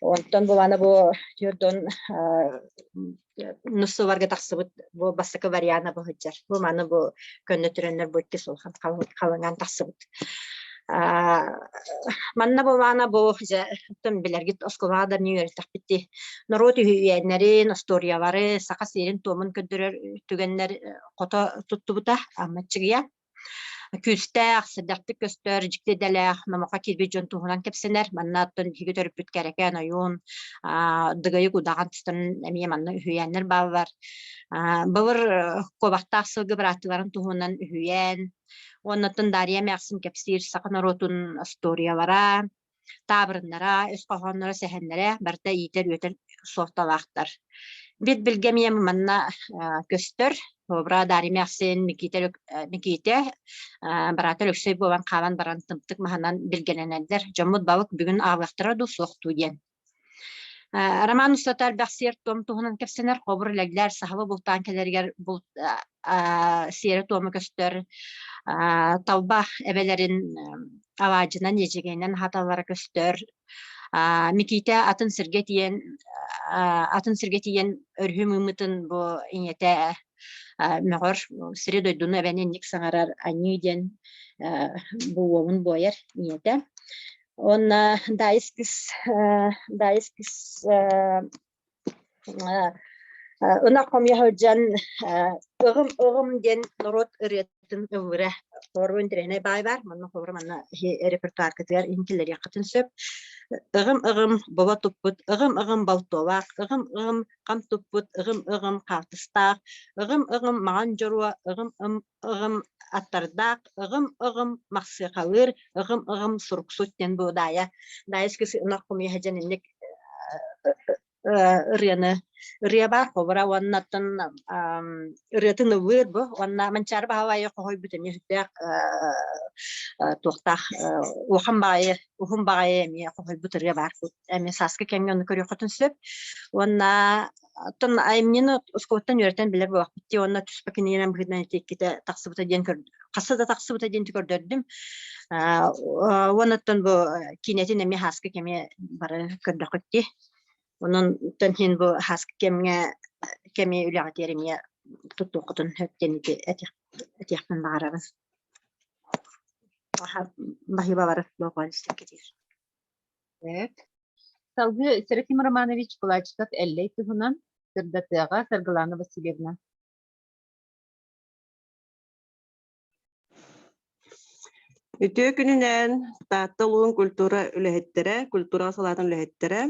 Онтон булана бу түөрдон нус сылларга тахсыбыт бу бастакы вариана бу сылдьар. Бу маны бу көннөтүрэннэр бу икки улахан халыҥаан тахсыбыт. Манна буоллаҕына бу дьэ оттон билэргит оскуолаҕа да эмиэ үөрэттэхпит дии. Норуот үһүйээннэрин, остуоруйалары, саха сиэрин-туомун көрдөрөр түгэннэр хото туттубута Аммаччыгыйа. Күүстээх, сэдэхтик көстөр, дьикти идэлээх, номоххо киирбит дьон туһунан кэпсэнэр. Манна оттон биһиги төрөппүт Кэрэкээн ойуун, Дыгыйык удаҕан тустан эмиэ манна үһүйээннэр бааллар. Былыр куобахтаах сылгы бырааттыыларын туһунан үһүйээн, Уоннаттан Дарья эмээхсин кэпсиир саха норуотун остуоруйалара, таабырыннара, өс хоһоонноро, сэһэннэрэ барыта иитэр-үөтэр суолталаахтар. Бит билгэ эмиэ манна көстөр. Холобура, Дарья эмээхсин Микиитэ, Микиитэ быраата Өлөксөй буолан хаалан баран тымтык маһынан билгэлэнэллэр. Дьоммут балык бүгүн аалыахтара дуу, суох дуу диэн. Роман устата элбэх сиэр-туом туһунан кэпсэнэр, хобур лэглээр сахалы бултаан кэлэригэр булт сиэрэ-туома көстөр, талба эбэлэрин алаадьынан, иэдьэгэнэн аһаталлара көстөр. Микиитэ атын сиргэ тиийэн атын сиргэ тиийэн өрүһү мыыммытын бу ийэтэ мөҕөр, сири-дойдуну эбэни инник саҥарар аньыы диэн бу уолун буойар ийэтэ. Уонна Даайыс кыс Даайыс кыс ынах хомуйа сылдьан ыҕым ыҕым диэн норуот ырыатын ыллыра. Хоруо интэриэһинэй баай баар. Манна холобура манна репертуаркытыгар иһин сөп. Ыҕым ыҕым бобо туппут, ыҕым ыҕым болтуолаах, ыҕым ыҕым хам туппут, ыҕым ыҕым хаалтыстаах, ыҕым ыҕым маҕан дьоруо, ыҕым ыҕым аттардаах, ыҕым-ыҕым махсыахалыыр, ыҕым-ыҕым суруксут диэн бу Даайа Даайыс кыс ынах хомуйа сылдьан инник ырыаны ырыа баар хобура уонна оттон ырыатын ыллыыр бу уонна Манчаары Баһылайы хоһуйбут эмиэ сүрдээх туохтаах улахан баҕайы уһун баҕайы эмиэ хоһуйбут ырыа баар эмиэ сааскы кэмҥэ ону көрүөххүтүн сөп уонна Оттон айымньыны оскуолаттан үөрэтэн билэр буоллахпыт дии уонна туспа кинигэнэн быһыытынан ити тахсыбыта диэн хаста да тахсыбыта диэн көрдөрдүм. Уонна оттон бу киинэтин эмиэ хааскы кэми бары көрдөххүт дии. Онон оттон иһин бу хааскы кэмҥэ кэми үлэҕитигэр эмиэ туттуоххутун сөп диэн этиэхпин баҕарабын. Баһыыбалары болҕойон истэргитигэр. Салгыы Серафим Романович Кулачиков Эллэй туһунан сырдатыаҕа Саргылана Васильевна. Үтүө күнүнэн Таатта улууһун культура үлэһиттэрэ, культура салаатын үлэһиттэрэ.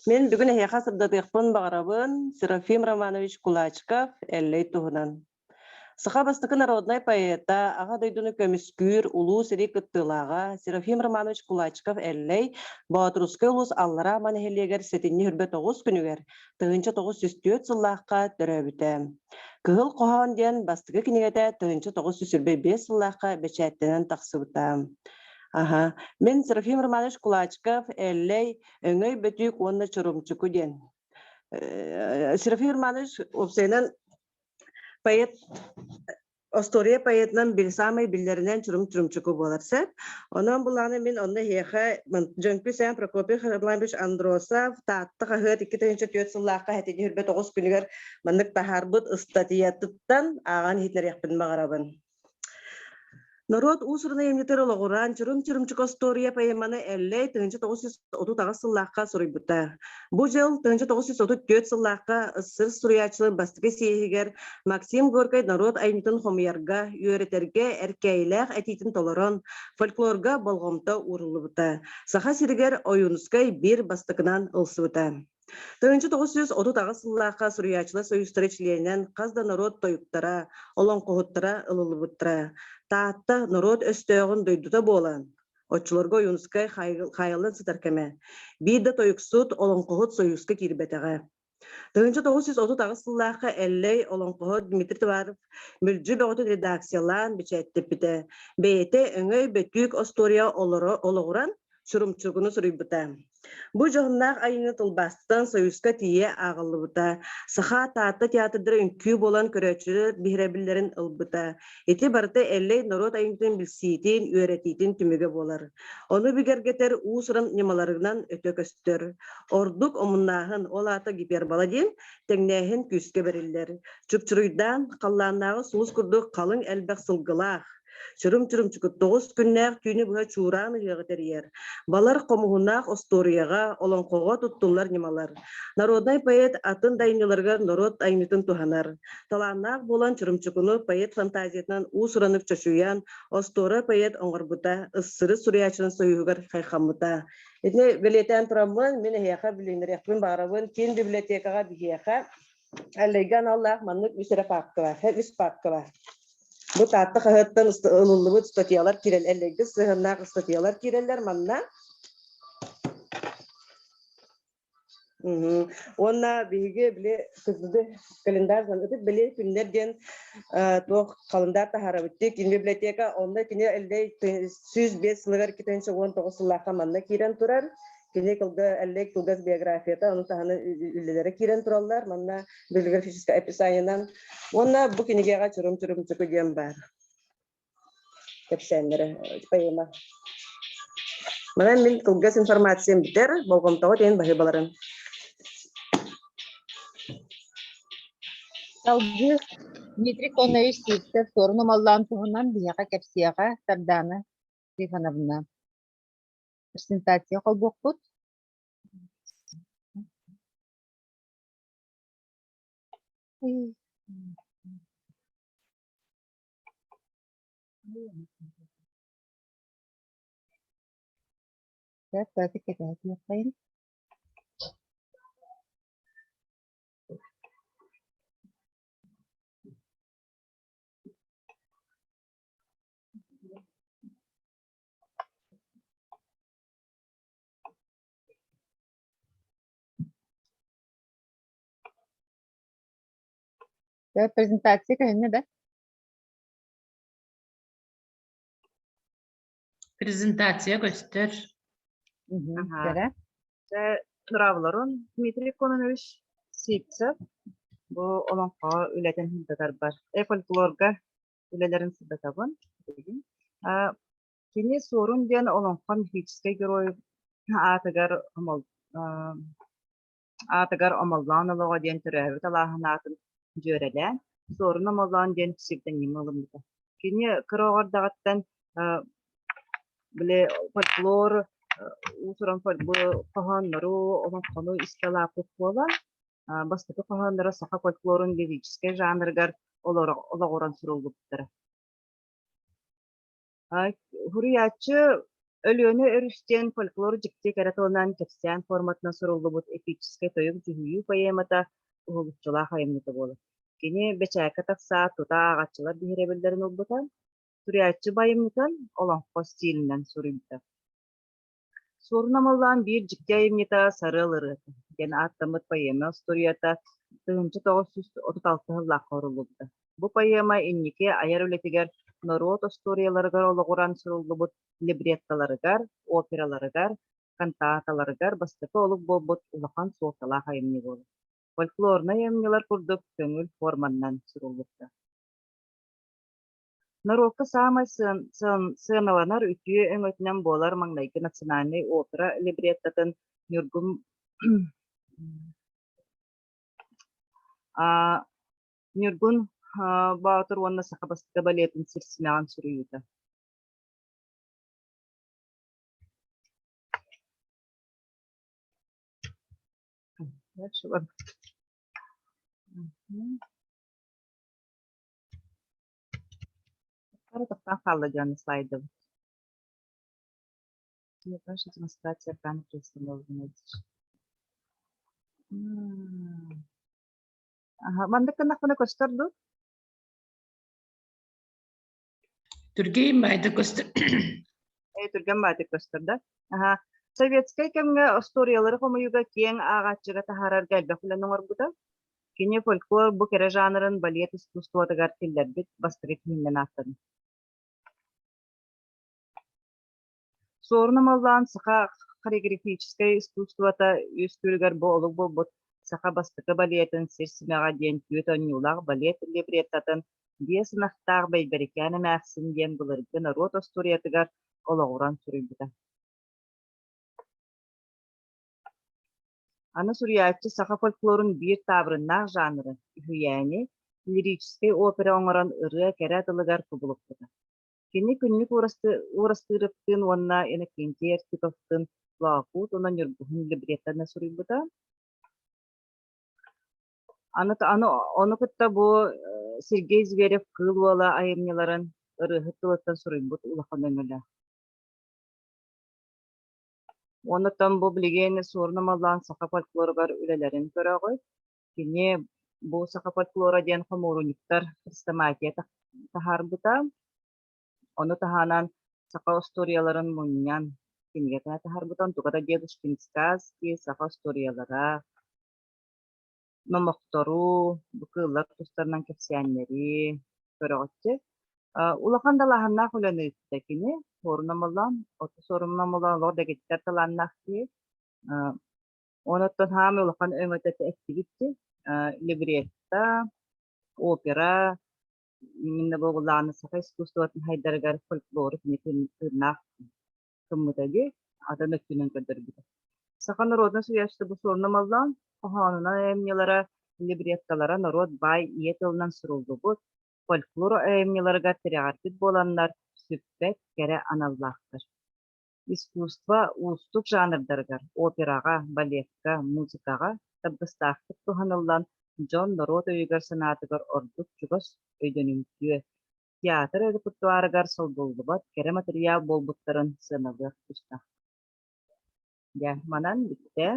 Мин бүгүн эһиэхэ сырдатыахпын баҕарабын Серафим Романович Кулачиков Эллэй туһунан. Саха бастакы народнай поэта, Аҕа дойдуну көмүскүүр улуу сэрии кыттыылааҕа Серафим Романович Кулачиков-Эллэй Боотурускай улуус Аллараа Амма нэһилиэгэр сэтинньи 29 күнүгэр 1904 сыллаахха төрөөбүтэ. Кыһыл хоһоон диэн бастакы кинигэтэ 1925 сыллаахха бэчээттэнэн тахсыбыта. Аха. Мин Серафим Романович Кулачиков Эллэй Өҥөй Бөтүүк уонна Чурумчуку диэн. Серафим Романович уопсайынан Поэт остуоруйа поэтынан саамай биллэринэн Чурум Чурумчуку буолар сөп. Онон булааны мин онно эһиэхэ Дьөҥкү Сээн Прокопий Харламович Андросов Таатта хаһыат 2004 сыллаахха 79 күнүгэр маннык таһаарбыт ыстатыйатыттан ааҕан иһитинэриэхпин баҕарабын. Норуот уус-уран айымньытыгар олоҕуран, Чурум-Чурумчук остуоруйа поэманы Эллэй 1938 сыллаахха суруйбута. Бу дьыл 1934 сыллаахха СССР суруйааччыларын бастакы съеһигэр Максим Горькай норуот айымньытын хомуйарга, үөрэтэргэ эркээйилээх этиитин толорон, фольклорга болҕомто ууруллубута. Саха сиригэр Ойуунускай биир бастакынан ылсыбыта. 1938 сыллаахха Суруйааччылар союзтара чилиэнинэн хас да норуот тойуктара, олоҥхоһуттара ылыллыбыттара. Таатта норуот өстөөҕүн дойдута буолан, оччолорго Ойуунускай хаайыллан сытар кэмэ, биир да тойуксут, олоҥхоһут Союзка киирбэтэҕэ. 1938 сыллаахха Эллэй олоҥхоһут Дмитрий Товаров Мүлдьү бөҕөтүн редакциялаан бэчээттэппитэ. Бэйэтэ Өҥөй Бөтүүк остуоруйа олоҕуран сурумчугуну суруйбута. Бу дьоһуннаах айымньы тылбаастан Союзка тиийэ ааҕыллыбыта. Саха Таатта театрдара үҥкүү буолан көрөөччүлэр биһирэбиллэрин ылбыта. Ити барыта Эллэй норуот айымньытын билсиитин, үөрэтиитин түмүгэ буолар. Ону бигэргэтэр уус-уран ньымаларынан өтө көстөр. Ордук омуннааһын, ол аата гипербола диэн, тэҥнээһин күүскэ бэриллэр. Чупчуруйдаан, халлааннааҕы сулус курдук халыҥ элбэх сылгылаах, Чурум-чурумчуку 9 күннээх түүнү быһа чуураан ыһыаҕы тэрийэр. Балар хомуһуннаах остуоруйаҕа, олоҥхоҕо туттуллар ньымалар. Народнай поэт атын да айымньыларыгар норуот айымньытын туһанар. Талааннаах буолан Чурумчукуну поэт фантазиятынан уус-ураннык чочуйан, остуора поэт оҥорбута, СССР суруйааччыларын союһугар хайхаммыта. Итини бэлиэтээн тураммын, мин эһиэхэ билиннэриэхпин баҕарабын, киин библиотекаҕа биһиэхэ Аллейга аналлаах маннык үс эрэ паапка баар, үс паапка баар. Бу Таатта хаһыаттан ылыллыбыт статьялар киирэл, Эллэйгэ сыһыаннаах статьялар киирэллэр манна. Уонна биһиги били кызды календарь ытык били күннэр диэн туох халандаар таһаарабыт дии кини библиотека онно кини Эллэй 105 сылыгар 219 сыллаахха манна киирэн турар. Кини кылга Эллэй кылгас биографията, ону таһынан үлэлэрэ киирэн тураллар. Манна библиографическай описаниенан уонна бу кинигэҕэ Чурум-чурумчуку диэн баар кэпсээннэрэ, поэма. Манан мин кылгас информациям бүтэр, болҕомтоҕо диэн баһыыбаларын. Салгыы Дмитрий Конович Сивцев Суорун Омоллоон туһунан биһиэхэ кэпсиэҕэ Сардаана Трифоновна. Презентация холбуохпут. Сөп, кэтэһэ Презентация көһүннэ да? Презентация көстөр. Кэрэ. Нуравларун Дмитрий Кононович Сивцев бу олоҥхо үлэтин сырдатарбар, фольклорга үлэлэрин сырдатабын. Кини Суорун диэн олоҥхо мифическэй герой аатыгар аатыгар Омоллоон олоҕо диэн төрөөбүт алааһын аатын дьүөрэлээн, Суорун Омоллоон диэн псевдоним ылыммыта. Кини кыра оҕо эрдэҕиттэн били фольклор уус-уран хоһооннору, олоҥхону истэ улааппыт буолан, бастакы хоһоонноро саха фольклорун лирическэй жанрыгар олоҕуран суруллубуттара. Суруйааччы Өлүөнэ өрүс диэн фольклор дьикти кэрэ тылынан кэпсээн форматынан суруллубут эпическэй тойук дьүһүйүү поэмата уһулуччулаах айымньыта буолар. Кини бэчээккэ тахсаат тута ааҕааччылар биһирэбиллэрин ылбыта, суруйааччы бу айымньытын олоҥхо стилинэн суруйбута. Суорун Омоллоон биир дьикти айымньыта «Сарыал ырыата» диэн ааттаммыт поэма остуоруйата 1936 сыллаахха суруллубута. Бу поэма инники айар үлэтигэр норуот остуоруйаларыгар олоҕуран суруллубут либреттоларыгар, операларыгар, кантаталарыгар бастакы олук буолбут улахан суолталаах айымньы буолар. Фольклорнай айымньылар курдук көҥүл форманнан суруллубута. Норуокка саамай сыаналанар үтүө өҥөтүнэн буолар маҥнайгы национальнай опера либреттотын Ньургун Ньургун Боотур уонна саха бастакы балетын сир симэҕин суруйуута. Тохтоон хаалла дьон слайдыбыт. Демонстрация экрана Маннык гыннахпына көстөр дуу? Түргэн баайдык көстөр. Түргэн баайдык көстөр да. Аха. Советскай кэмҥэ остуоруйалары хомуйууга киэҥ ааҕааччыга таһаарарга элбэх үлэни оҥорбута. Кини фольклор бу кэрэ жанрын балет искусствотыгар киллэрбит бастакы киһинэн ааттанар. Суорун Омоллоон саха хореографическай искусствота үөскүүрүгэр бу олук буолбут саха бастакы балетын «Сир симэҕэ» диэн түөрт оонньуулаах балет либреттотын биэс ынахтаах Бэйбэрикээн эмээхсин диэн былыргы норуот остуоруйатыгар олоҕуран суруйбута. Аны суруйааччы саха фольклорун биир таабырыннаах жанрын, үһүйээни, лирическэй опера оҥорон ырыа кэрэ тылыгар кубулуппута. Кини Күннүк Уурастыырыптыын уонна Иннокентий Архиповтыын Лоокуут уонна Ньургуһун либреттоны суруйбута. Аны, аны ону кытта бу Сергей Зверев-Кыыл Уола айымньыларын ырыаһыт тылыттан суруйбут улахан өҥөлөөх. Онтон бу билигин Суорун Омоллоон саха фольклоругар үлэлэрин көрөҕүт. Кини бу саха фольклора диэн хомуурунньуктар хрестоматия таһаарбыта. Ону таһынан саха остуоруйаларын мунньан кинигэтэ таһаарбыта. Онтуката Дедушкин сказки, саха остуоруйалара, номохтору, бу кыыллар тустарынан кэпсээннэри көрөҕүт. Улахан далааһыннаах үлэни ыытта кини. Суорун Омоллоон, оту Суорун Омоллоон олох дэгиттэр талааннаах киһи. Онон хаамай улахан өҥөтө эттибит либретто, опера, именно буоллаҕына саха искусствотын хайдарыгар фольклору кини тыыннаах гыммыта дии, атын өттүнэн көрдөрбүтэ. Саха народнай суруйааччыта бу суорна маллаан, хоһоонунан айымньылара, либреттолара норуот баай ийэ тылынан суруллубут, фольклор айымньыларыгар тирэҕирбит буоланнар, сүппэт кэрэ аналлаахтар. Искусство уустук жанрдарыгар операҕа, балекка, музыкаҕа табыгастаахтык туһаныллан, дьон норуот өйүгэр-санаатыгар ордук чугас өйдөнүмтүө, театр репертуарыгар солбуллубат кэрэ матырыйаал буолбуттарын сыаналыах тустаах. Дьэ, манан бүттэ.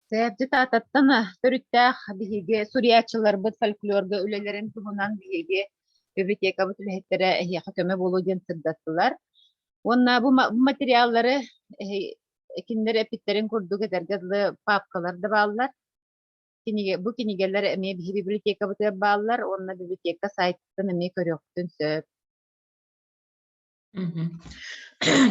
Сэбдьит аататтан төрүттээх биһиги суруйааччыларбыт фольклорга үлэлэрин туһунан биһиги библиотекабыт үлэһиттэрэ эһиэхэ көмө буолуо диэн сырдаттылар. Уонна бу материаллары кинилэр эппиттэрин курдук этэргэ дылы папкалар да бааллар. Кинигэ, бу кинигэлэр эмиэ биһиги библиотекабытыгар бааллар уонна библиотека сайтыттан эмиэ көрүөхпүтүн сөп.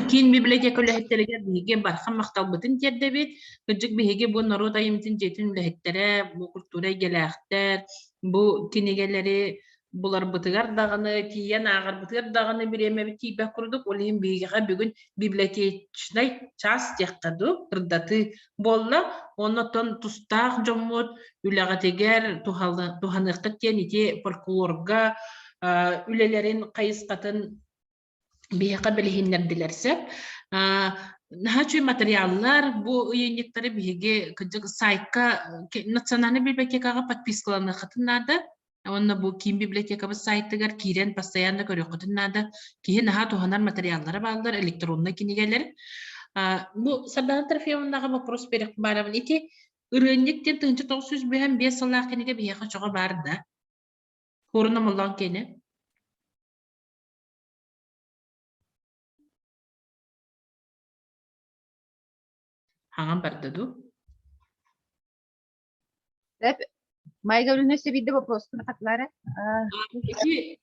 Киин библиотека үлэһиттэригэр биһиги бархан махталбытын тиэрдэбит. Кырдьык биһиги бу норуот айымньытын дьиэтин үлэһиттэрэ, бу культура эйгэлээхтэр, бу кинигэлэри буларбытыгар даҕаны, тиийэн ааҕарбытыгар даҕаны бириэмэбит тиийбэт курдук. Ол иһин биһиэхэ бүгүн библиотечнай час диэххэ дуу, кырдатыы буолла. Оннотон тустаах дьоммут үлэҕитигэр туһаныаххыт диэн ити фольклорга үлэлэрин хайысхатын биһиэхэ билиһиннэрдилэр сөп. Наһаа үчүгэй материаллар, бу ыйынньыктары биһиги кырдьык сайтка национальнай библиотекаҕа подпискаланыаххытын наада. Уонна бу киин библиотекабыт сайтыгар киирэн постоянно көрүөххүтүн наада. Киһи наһаа туһанар материаллара бааллар, электроннай кинигэлэр. Бу Сардана Трофимовнаҕа вопрос берек баарабын. Ити ырыанньык диэн 1905 сыллаах кинигэ биһиэхэ чоҕо баар да? Куорун омоллоон киэнэ. Хаҥан барда дуу? Эп, Майга Өлүнэсэ биирдэ вопроскун хатылаара. Ити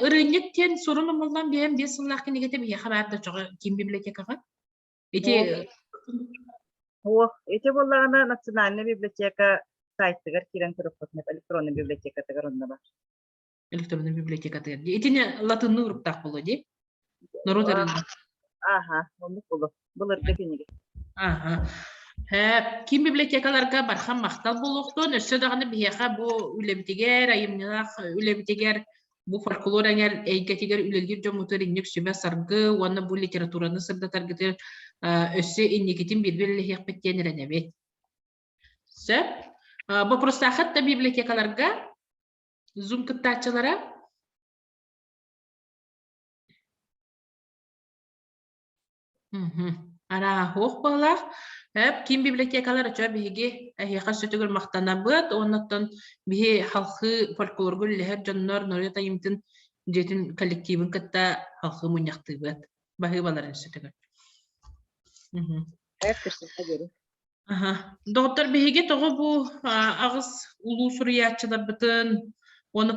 ырыанньык диэн сурун омоллоон биэм диэн сыллаах кинигэтэ биһиэхэ баар да чоҕо киин библиотекаҕа. Ити Суох. Ити буоллаҕына национальнай библиотека сайтыгар киирэн көрүөххүтүнэ электронный библиотекатыгар онно бар. Электронный библиотекатыгар. Итини латынныы уруктаах буолуо дии. Норуот ырыынак. Ааха, оннук буолуо. Былыргы кинигэ. Ааха. Ким библиотекаларга бархан махтал буолуохтун, өссө даҕаны биһиэхэ бу үлэбитигэр, айымньылаах үлэбитигэр бу фольклор эҥэр эйгэтигэр үлэлиир дьоммутугар инник сүбэ-саргы уонна бу литератураны сырдатаргытыгар өссө инникитин бииргэ үлэлэһиэхпит диэн эрэнэбит. Сөп. Боппуруостааххыт да библиотекаларга Zoom кыттааччылара Арааһа буоллах. Ким библиотекалар очо биһиги эһиэхэ өссө махтанабыт уоннаттан биһи халхыы фольклорга үлэлэһэр дьоннор норуот айымтын дьиэтин коллективын кытта халхыы мунньахтыыбыт. Баһыыбаларын өссө төгүл. Аха. Доҕоттор биһиги тоҕо бу аҕыс улуу суруйааччыларбытын уонна